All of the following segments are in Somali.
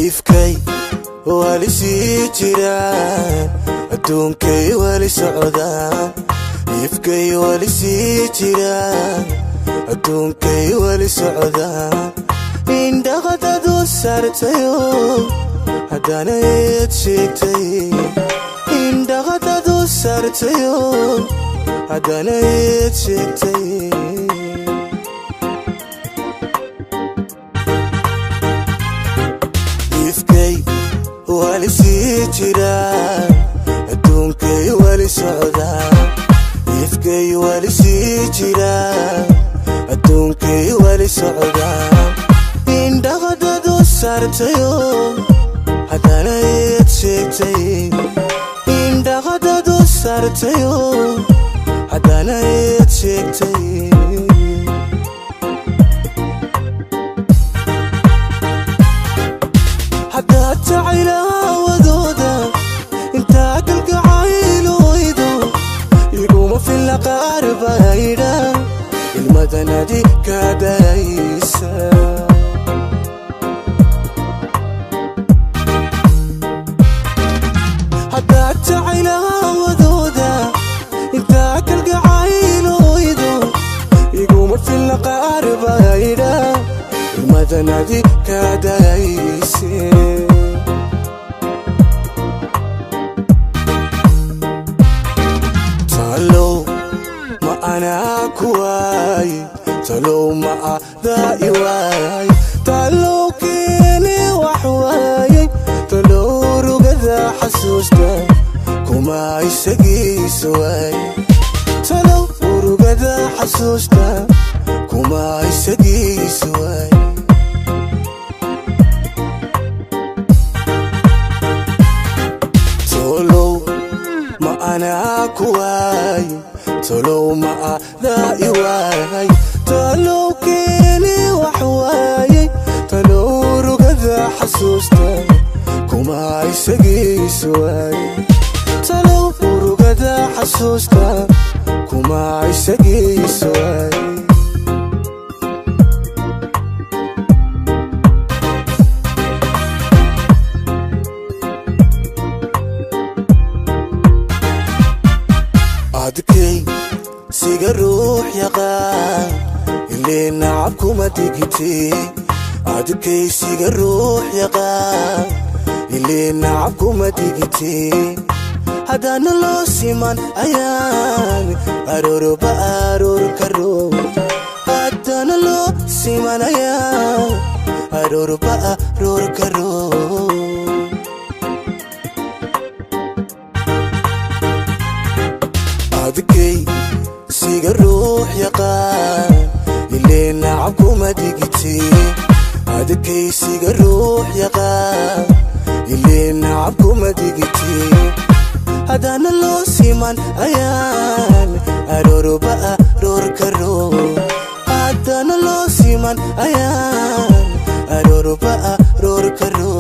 Ifkay wali sii jiraan, adduunkay wali socdaan. Ifkay wali sii jiraan, adduunkay wali socdaan. Indhaqadadu saartayo haddana eed sheegtay. Indhaqadadu saartayo haddana eed sheegtay. Ifkay wali sii jiraan, adduunkay wali socdaan. Ifkay wali sii jiraan, adduunkay wali socdaan. Indhaqadadu saartayo haddana eed sheegtay. Indhaqadadu saartayo haddana eed sheegtay. Haddaad jacaylawadooda intaa kalgacayloydo, iguma filla qaar baydha ilmadanadi kaadaysa. Haddaad jacaylawadooda intaa kalgacayloydo, iguma filla qaar baydha ilmadanadi kaadayse. Talow ma anaa ku waaye? Talow ma adaa i waay? Talow keeni wax waayey? Talow rugada xasuusta kuma isagiisa waay? Talow urugada xasuusta kuma isagiisa waay? Tolow ma anaa ku waaye? Talow ma adaa i waay? Talow keeni wax waayey? Talow rugada xasuusta kuma isagiisa waay? Talow urugada xasuusta kuma isagiisa waay? Adkay siga ruux yaqaan ilee nacab kuma digite. Adkay siga ruux yaqaan ilee nacab kuma digite. Haddaana loo siman ayaan arooroba aroor karo. Haddaana loo siman ayaan aroorba aroor karo. Adkay siga ruux yaqaan ilee nacab kuma digite. Adkay siga ruux yaqaan ilee nacab kuma digite. Haddaana loo siman ayaan arooroba aroor karo. Haddaana loo siman ayaan arooroba aroor karo.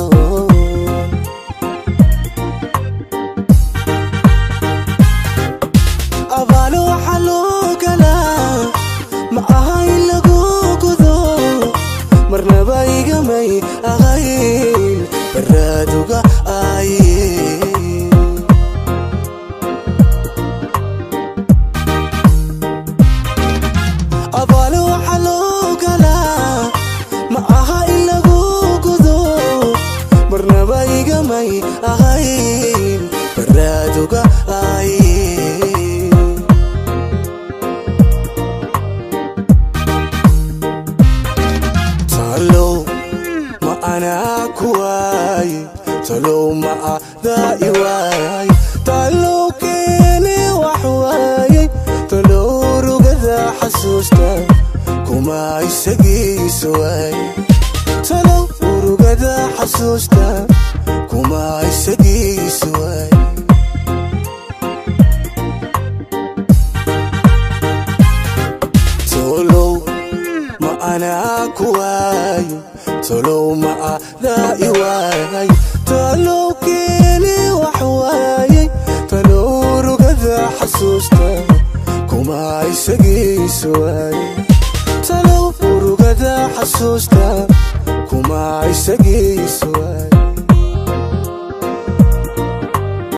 Abaalo waxaa loo galaa ma aha in lagu gudo, marnaba igamay ahayn baraaduga aaye. Abaalo waxaa loo galaa ma aha in lagu gudo, marnaba igamay ahayn baraaduga aaye. Talow ma anaa ku waaye? Talow ma adaa i waay? Talow keeni wax waayey? Talow rugada xasuusta kuma isagiisa waay? Talow urugada xasuusta kuma isagiisa waay? anaa ku waayey? Talow ma adaa i waayay? Talow keeni wax waayey? Talow rugada xasuusta kuma isagiisu waayey? Talow urugada xasuusta kuma isagiisu waayey?